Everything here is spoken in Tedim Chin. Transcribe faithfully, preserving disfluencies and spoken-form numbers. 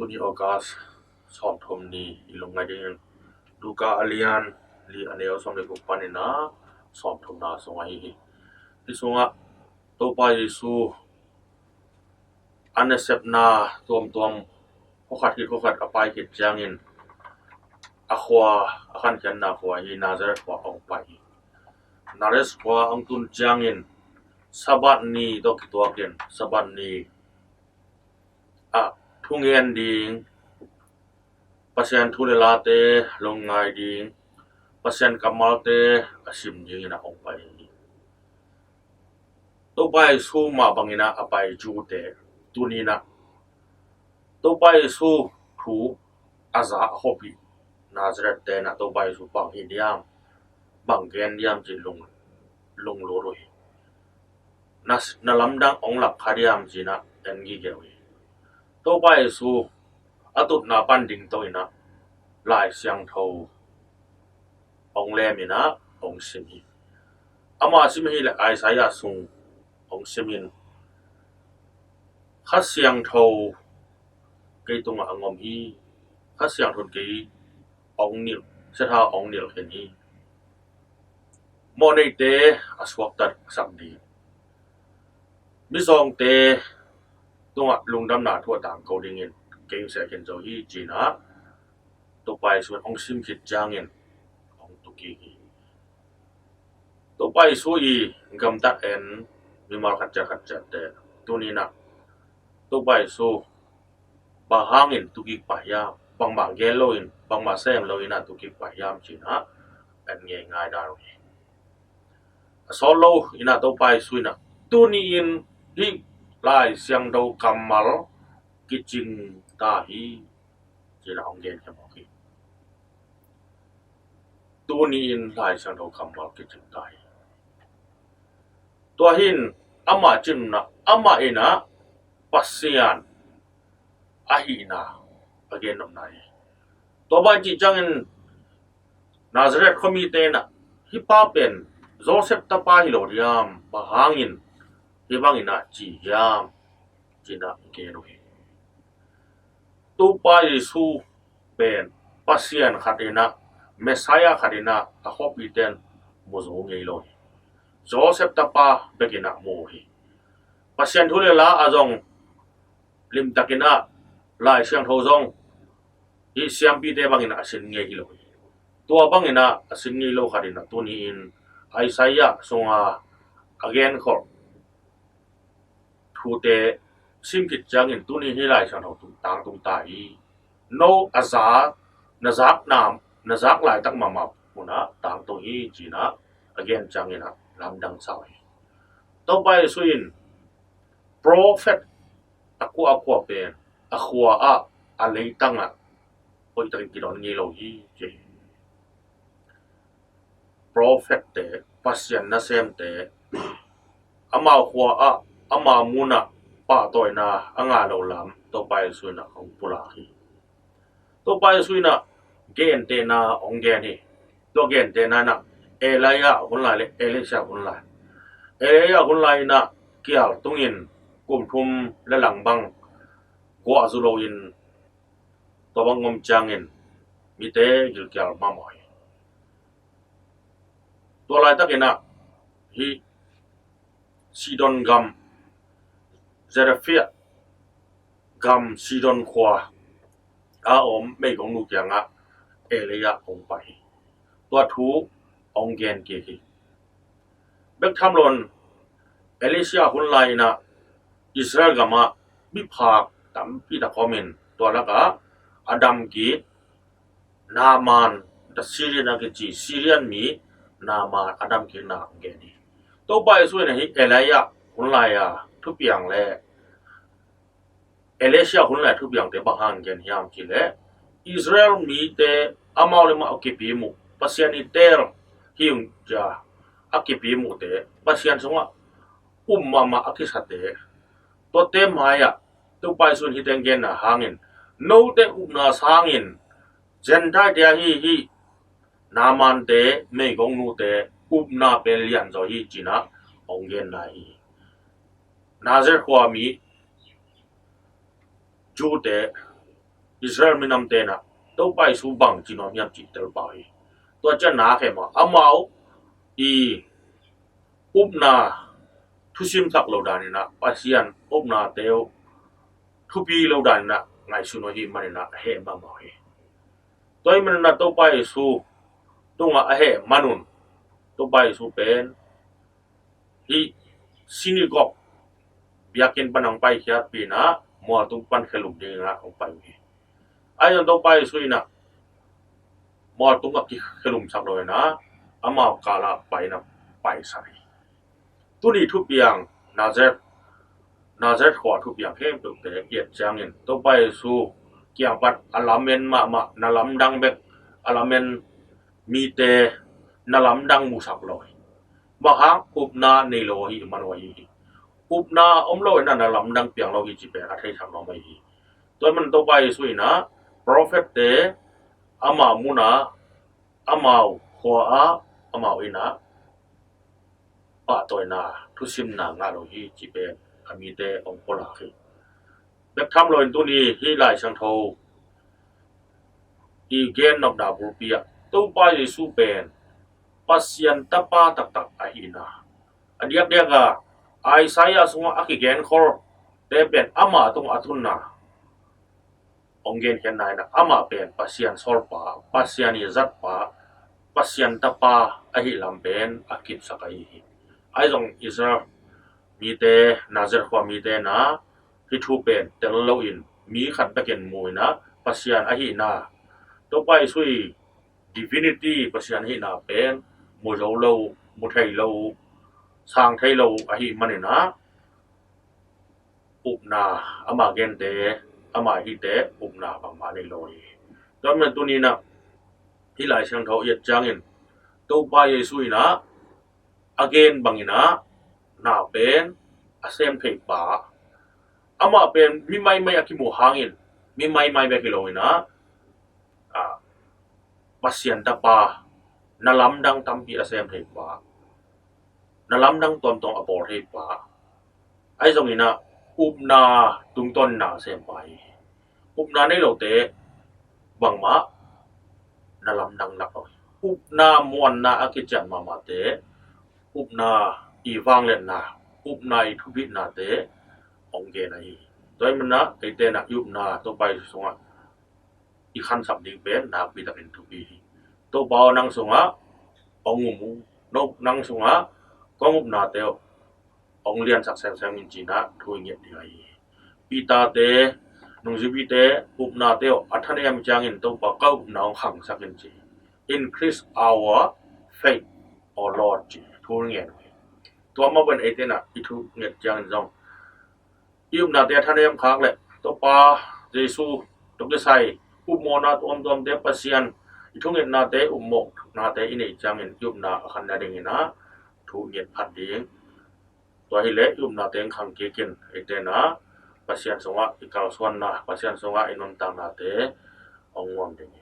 Tuni August sawmthum ni i lungngaih dingin Luka a lian li a neu sawm le guk panin a sawmthumna sung ahi hi. Hi sungah Topa Jesu a nasepna tuamtuam khua khat khit khua khat a pai khit ciangin a khua, a khankhiatna khua hi Nazareth khua a hong pai hi. Nazareth khua a hong tun ciangin Sabbath ni tawh kituakin Sabbath ni ah thungen ding, Pasian thu le late lungngai ding, Pasian kammalte a sim dingin a hong pai hi. Topa Jesu mah bangin a pai Jew-te tuni-in a Topa Jesu thu a za a khuapih Nazareth-te in a Topa Jesu bang hi diam, bang gen diam ci lung, lunglut uh hi. Na, na lamdang hong lak kha diam ci-in a en gige uh hi. Topa Jesu a tutna pan dingto in a Lai Siangtho hong lem in a hong sim hi. Ama sim hi le Isaiah sung hong sim in Kha Siangtho kei tungah a ngom hi. Kha Siangtho in kei hong nilh, siatha hong nilh khin hi. Mawhneite a suaktasak ding, mizawngte tungah lungdamna thu a tangko dingin kei hong siah khin zo hi ci-in a Topa Jesu in hong sim khit ciangin hong tu kik hi. Topa Jesu i gamtat en mimal khat ciat khat ciatte tuni-in a Topa Jesu bang hangin tu kik pah hiam, bangmah gen loin, bangmah sem loin a tu kik pah hiam ci-in a en ngei ngai dan uh hi. A sawt lo in a Topa Jesu in a tuni-in hih Lai Siangtho kammal kicing ta hi ci-in a hong gen hi mawk hi. Tuni-in Lai Siangtho kammal kicing ta hi. Tua hi in ama cihna, amah in a Pasian ahihna a gen nopna hi. Tua bang cih ciangin Nazareth khuamite in a hih pa pen Joseph tapa hi lo diam, bang hangin hih bangin a ci hiam ci-in a gen uh hi. Topa Jesu pen Pasian khat in a, Messiah khat in a a khuapihte in mu zo ngei lo hi. Joseph tapa bek in a mu uh hi. Pasian thu le la a zong limtakin a Lai Siangtho zong hih siampite bangin a sin ngei hi lo hi. Tua bangin a sin ngei lo khat in a tuni-in Isaiah sunga a genkholh thute sim khit ciangin tuni hih Lai Siangtho tung, tangtung ta hi. No a za, na zak nam, na zak laitak mahmah hun a tangtung hi ci-in a a gen ciangin a lamdang sa uh hi. Topa Jesu in prophet a kua a kua pen a khua ah, a leitang ah hoihtakin kidon ngei lo hi ci hi. Prophet-te, Pasian nasemte amau khua ah, amau mun ah pahtawina a ngah loh lam Topa Jesu in a hong pulak hi. Topa Jesu in a gentehna hong gen hi. Tua gentehna in a Elijah hun lai le Elisha hun lai. Elijah hun lai in a kial tungin kum thum le lang bang guah zu loin tua bang om ciangin mite gilkial mahmah hi. Tua laitakin a hih Sidon gam, Zarephath gam Sidon khua a om meigongnu kiangah Elijah hong pai hi. Tua thu hong gen kik hi. Bek tham loin Elisha hun lai in a Israel gamah miphak tampi tak om in tua lakah a dam kik Naaman, the Syrian a kici Syrian mi Naaman a dam kikna hong gen hi. Topa Jesu in a hih Elijah hun lai a thupiang le Elisha hun lai a thupiangte bang hang gen hiam cih leh Israel mite amau le amau a kipia uh, Pasian i teel hi ung ci-a a kipia uhte, Pasian sungah um mahmah a kisate, tuate mai-ah Topa Jesu in hih teng genna hangin note upna sangin Gentile-te ahi hih Naaman-te, meigong nute upna pen lianzaw hi ci-in a hong genna hi. Nazareth khua mi Jew-te Israel minamte in ah Topa Jesu bang ci nuam hiam cih tel pah hi. Tua ciang na a heh mah amau i upna thusimsak lo dan in ah, Pasian upnate uh thupi lo dan in ah ngaihsun uh ahih manin ah a heh mahmah uh hi. Tua ahih manin ah Topa Jesu tungah a heh manun Topa Jesu pen hih synagogue biakinn pan hong paikhiatpih in ah mualtung pan khelum dingin ah hong pai uh hi. Ahi zong Topa Jesu in ah mualtung a kikhelumsak lo in ah amau kal ah pai in ah paisak hi. Tuni thupiang Nazareth, Nazareth khua thupiang khempeuhte i et ciangin Topa Jesu kiang pan a lamen mahmah, na lamdang bek a lamen mite na lamdang musak lo hi. Bang hang? Upna nei lo ahih man uh ahi hi. Upna om lo in ah na lamdang piang lo hi cih pen a theisak nuam ahi hi. Tua ahih man Topa Jesu in ah prophet-te amau mun ah, amau khua ah, amau inn ah pahtawina, thusimna ngah lo hi cih pen a mite hong pulak hi. Bek tham loin tuni hih Lai Siangtho i gen nopna bulpi ah Topa Jesu pen Pasian Tapa taktak ahihna, a diakdiak a Isaiah sungah a kigenkholte pen ama tungah a tunna hong genkhiatna in ah amah pen Pasian sawlpa, Pasian i zatpa, Pasian Tapa ahih lam pen a kipsak ahi hi. Ahi zong Israel mite, Nazareth khua mite in ah hih thu pen tel loin mi khat bekin mu in ah Pasian ahihna, Topa Jesu i divinity, Pasian ahihna pen mu zo lo, mu thei lo, sang thei lo ahih manin ah upna, ama gente, ama hihte upna bangmah nei lo hi. Tua ahih man tuni in ah hih Lai Siangtho i et ciangin Topa Jesu in ah a gen bangin ah na pen a sem thei pa, amah pen mi maimai a kimuh hangin mi maimai bek hi lo in ah, ah, Pasian Tapa, na lamdang tampi a sem thei pa, na lamdang tuamtuam a bawl thei pa, ahi zongin ah upna tungtawn in ah a sem pa hi. Upna nei lote bangmah na lamdang lak lo hi. Upna muanna a kician mahmahte, upna i vangliatna, upna i thupihnate hong gen ahi hi. Tua ahih man ah eite in ah i upna Topa Jesu sungah i khansak ding pen nakpi takin thupi hi. Topa aw, nang sungah hong um ung, no, nang sungah kong upnate uh hong liansak semsem in ci in ah thu i nget ding ahi hi. Peter-te, nungzuipite upnate uh a thanem ciangin Topa, ka upna hong khangsak in ci hi. Increase our faith, O Lord, ci thu ngen uh hi. Tua mah bangin eite in ah i thu nget ciangin zong i upnate a thanem khak leh Topa Jesu tawh kisai upmawhna tuamtuamte, Pasian i thungetnate, upmawhnate i neih ciangin i upna a khan nadingin ah thu i nget phat ding. Tua hileh i upnate hong khang kik in, eite in ah Pasian sungah i kalsuanna, Pasian sungah i nuntaknate hong nuam ding hi.